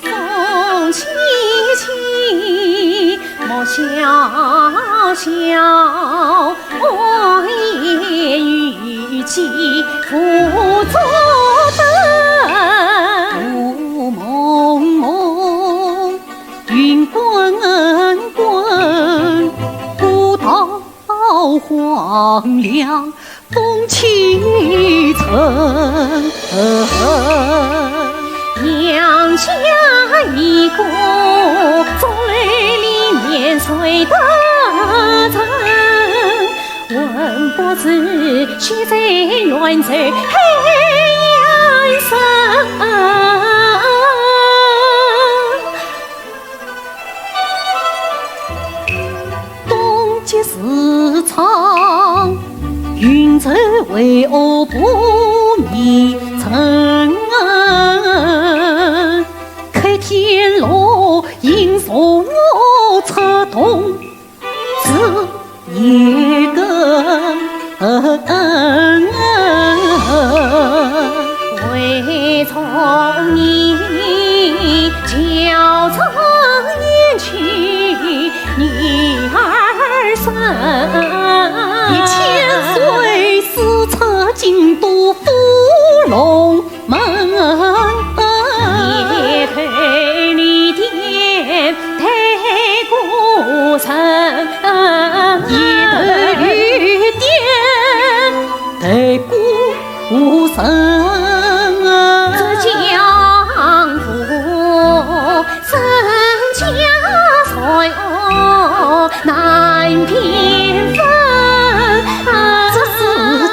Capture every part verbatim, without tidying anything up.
风起起，莫萧萧，寒夜雨寄复作灯。雾蒙蒙，云滚滚，古道荒凉 风起沉。娘家一个风里面睡得沉，问不知谁在远走黑暗深。 冬节时常，云愁为何不眠枕。开天落英送我出洞子夜更。 为从你教中年去女儿身。一千岁似出京都芙蓉门。夜头旅店待孤身。夜头旅店 待孤身。这江湖人家谁难辨分。这世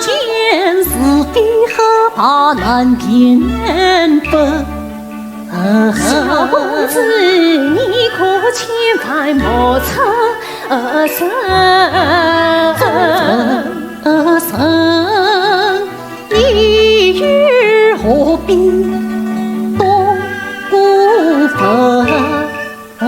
间是非黑白难辨分。 小公子，你可千万莫出声。出声，你又何必多过分？嘿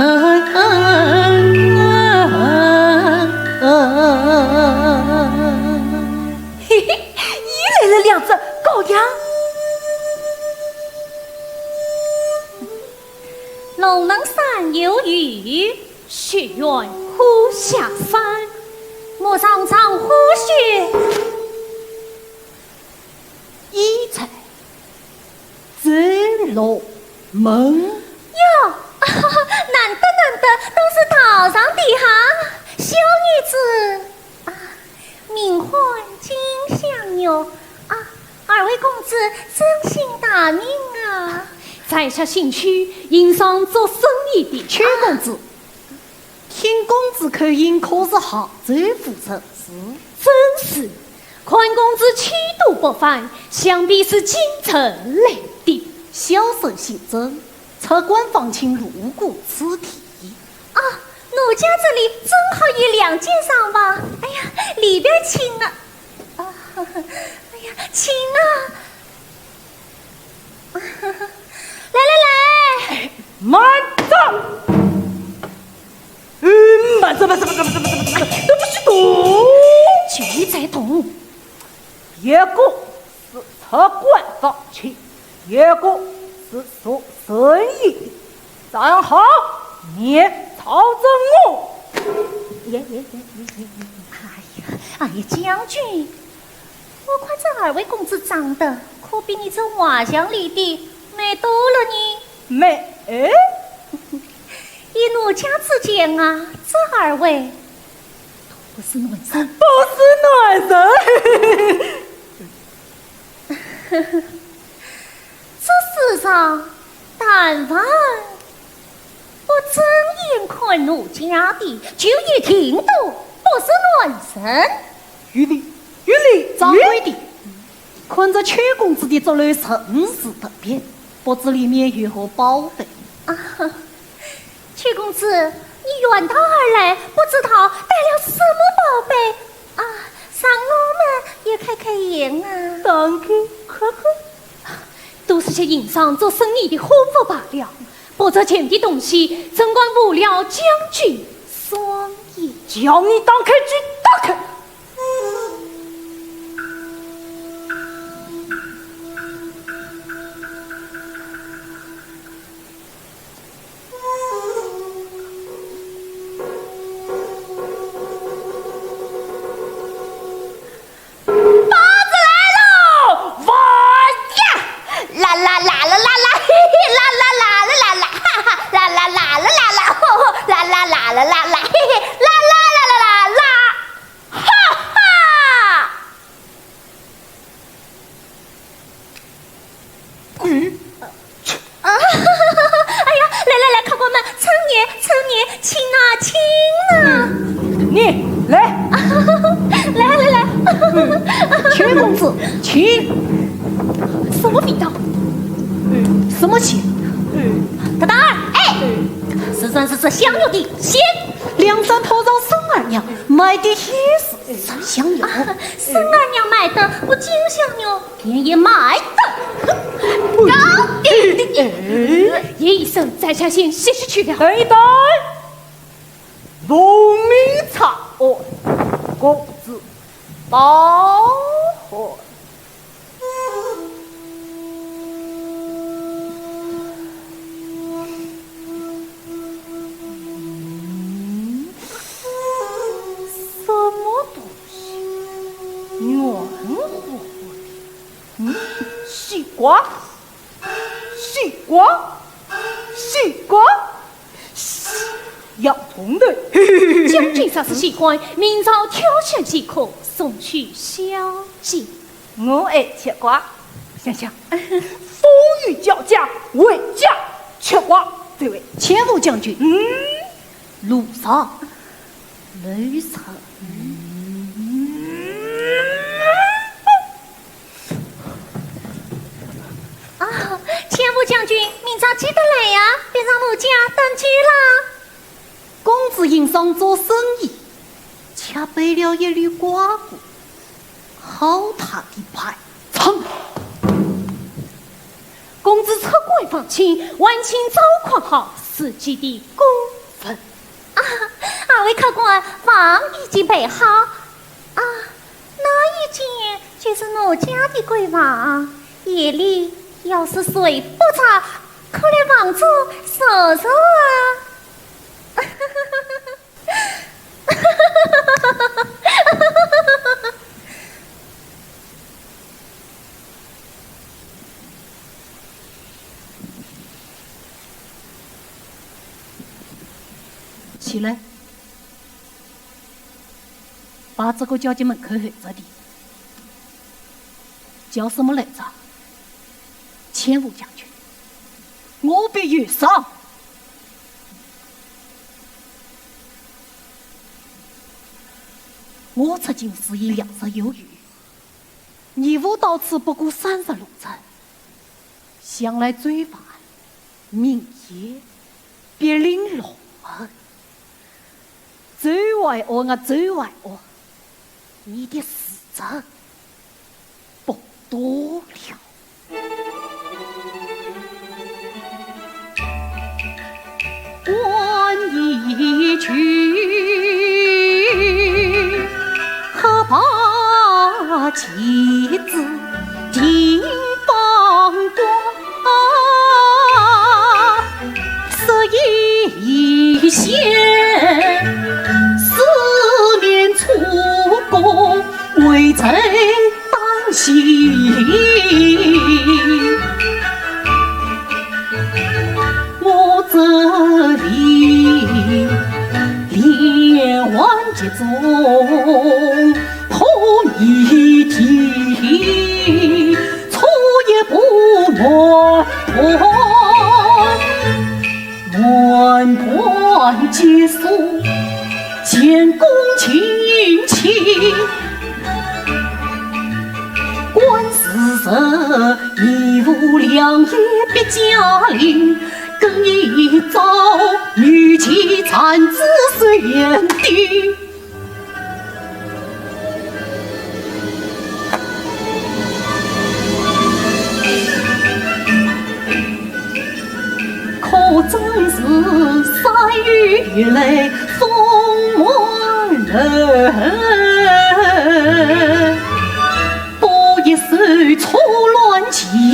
嘿，又来了两只羔羊。 龙门山有雨，雪院坡下霜。莫上场花雪，衣在走龙门。哟，难得难得，都是道上的哈。小女子啊，名唤金香玉啊，二位公子尊姓大名啊？ 在下姓邱，行商做生意的邱公子。听公子口音，可是杭州府人？是。正是。看公子气度不凡，想必是京城来的。小生姓曾，出关方卿路过此地。啊，奴家这里正好有两间上房。哎呀，里边请啊。啊，哎呀，请啊。 来来来，慢着！嗯，慢着，慢着，慢着，慢着，慢着，慢着，对不起，动。就在动。一个是出关方卿，一个是做生意的。 站好，面朝着我。耶耶耶耶耶耶！哎呀，哎呀，将军，我看这二位公子长得可比你这画像里的美多了呢。美？哎，以奴家之见啊，这二位都不是男人。不是男人。 这世上，但凡不正眼看奴家的，就一定都不是男人。有理，有理，掌柜的，看这邱公子的作楼甚是特别，不知里面有何宝贝？啊， 邱公子，你远道而来，不知道带了什么宝贝啊？让我们也开开眼啊。当然，快快。都是些行商做生意的货物罢了，不值钱的东西，怎敢误了将军双眼？叫你打开就打开。请。什么味道？嗯。什么钱？嗯。大胆儿，哎，嗯。是不是这香油的钱？梁山炮仗孙二娘卖的也是这香油。啊，孙二娘卖的不仅香油，便也卖的高低的。哎。夜已深，在下先歇息去了。等一等。 奉命查案，公子包涵。嗯，什么东西？圆乎乎的。嗯，西瓜。 西瓜，西瓜，西，洋葱头。将军若是喜欢，明朝挑选即可，送去小姐。我爱吃瓜，想想，风雨交加，回家吃瓜，这位。且慢，将军。嗯？路上，路上。嗯。 啊，且慢，将军，明朝记得来呀，别让奴家等久了。公子因商做生意，吃败了一粒瓜果，好大的排场。公子出关放心，晚清早款好，是记得公文。啊，二位客官，房已经备好。啊， 那一间就是奴家的闺房，夜里要是睡不着，可来房中坐坐啊。起来。 把这个交给门口候着的。叫什么来着？千户将军，我必有赏。我出京时已两日有余，义父到此不过三日路程，想来走晚，明夜必临落后。 周怀安啊，周怀安，你的时辰不多了。关雎去，可把妻子定放光。 失意闲，四面楚歌，为谁当西？我这里连环结中 破迷题，初夜不满盘，满盘皆输，前功尽弃。官司人，义父良夜必驾临，更一朝，女妻产子谁言定？ 可真是山雨欲来风满楼，不一首错乱起。